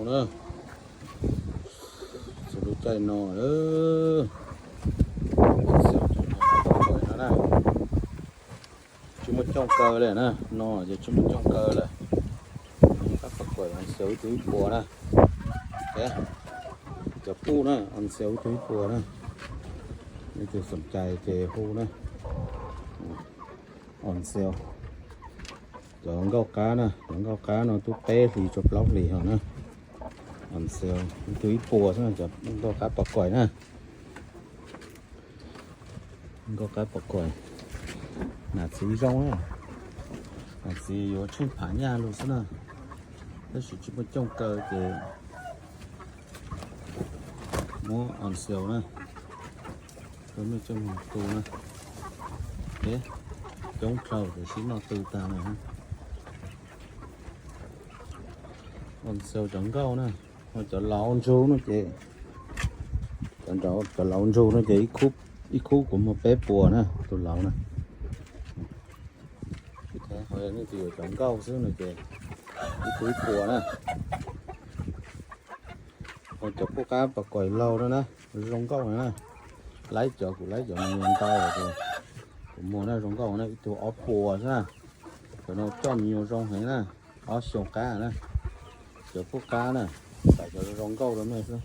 Txhua lub caij no, on sale no na, tsis muaj cooj kaw li na, no ces tsis muaj cooj kaw lawm. Qab pov kuam on sale ib tug ib puas na. Cov puj na, on sale ib tug ib puas na. Leej twg xoom cai ces hu na. On sale. Cov nkauj qab na, cov nkauj qab no twb peb hlis rau plaub hlis hos na. On sale ib tug ib puas xwb na, cov nkauj qab pov kuam na. Nkauj qab pov kuam. Nam txiv zoo na. Nam txiv yuav tsheej phav nyaj lug xwb na. Tab sis tsis muaj cooj kaw ces muab on sale na. Rau mej coj moog tu na. Coob dlhau ces sib noj tu tag na. On sale cov nkauj na, ho cov laus ntsug no ces, cov laus ntsug no ces ib khub kuv muag peb puas na, tus laus na. Ho nej tus yuav cov nkauj xwb no ces ib tug ib puas na. Ho cov puj qab pov kuam laug no na, zoo nkauj na. Laib cov, kuv laib cov me nyuam ntau, kuv muag na, zoo nkauj na, ib tug ob puas xwb na. Cov no coj me nyuam zoo heev na, ob xyoos qab na. Cov puj qab na, xaiv cov zoo nkauj rau mej xwb.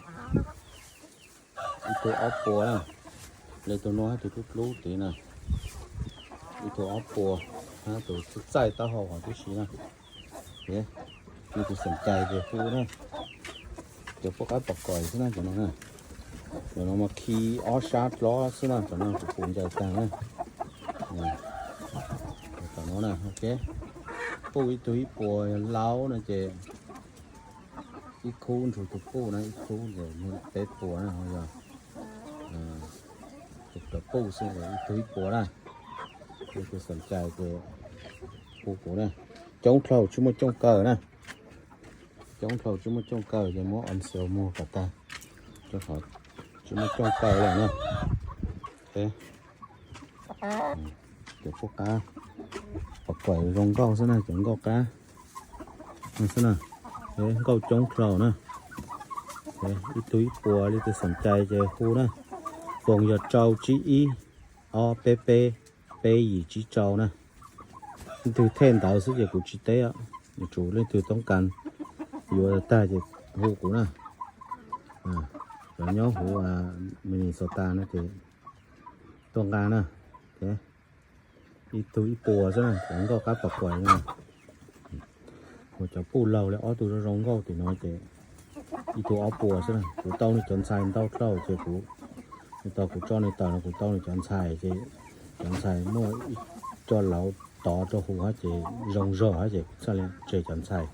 Ib tug ob puas na, le tus no hab tus dlub dlub tid na. Ib tug ob puas, hab tus txaij taub hau hov tib si na. Nej tus xoom cai ces hu na. Cov puj qab pov kuam xwb na, cov no na. Cov no mas khi ob sab dlob xwb na, cov no kuv pum ncaws taag na. Cov no na, puj ib tug ib puas, yog laug no ces ib khub ntsug tus puj na, ib khub ces muag peb puas na, ho yog tus cov puj xwb ib tug ib puas na. Nej tus xoom cai ces hu kuv na. Coob dlhau tsis muaj cooj kaw na. Coob dlhau tsis muaj cooj kaw ces muab on sale muag kom tag, rau qhov tsis muaj cooj kaw lawm na. Cov puj qab pov kuam zoo nkauj xwb na, cov nkauj qab xwb na. Nkauj coob dlhau na. Ib tug ib puas, leej twg xoom cai ces hu na. Foos yog rau tsib ib ob peb peb peb yim tsib rau na. Leej twg thej ntawd xwb ces kuv tsis teb, yuav tsum leej twg toob kas yuav tag ces hu kuv na. Cov nyob huv Minnesota no ces tuaj nqa na. Ib tug ib puas xwb na, cov nkauj qab pov kuam no. Ua cov puj laug li ob tug zoo zoo nkauj tim no ces ib tug ob puas xwb na. Kuv tau nws cov ntxhais ntau dlhau ces kuv, tau kuv tso nws tawm no kuv tau nws cov ntxhais ces cov ntxhais muaj ib co laus tov rau huv hab ces zoo zog hab ces kuv txhaj le tseg cov ntxhais,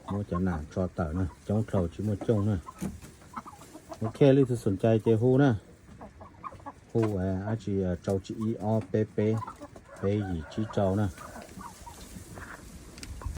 muab cov nam tso tawm na, coob dlhau tsis muaj cooj na. Ok, leej twg xoom cai ces hu na. Hu dab tsi, rau tsib ib ob peb peb peb yim tsib rau na.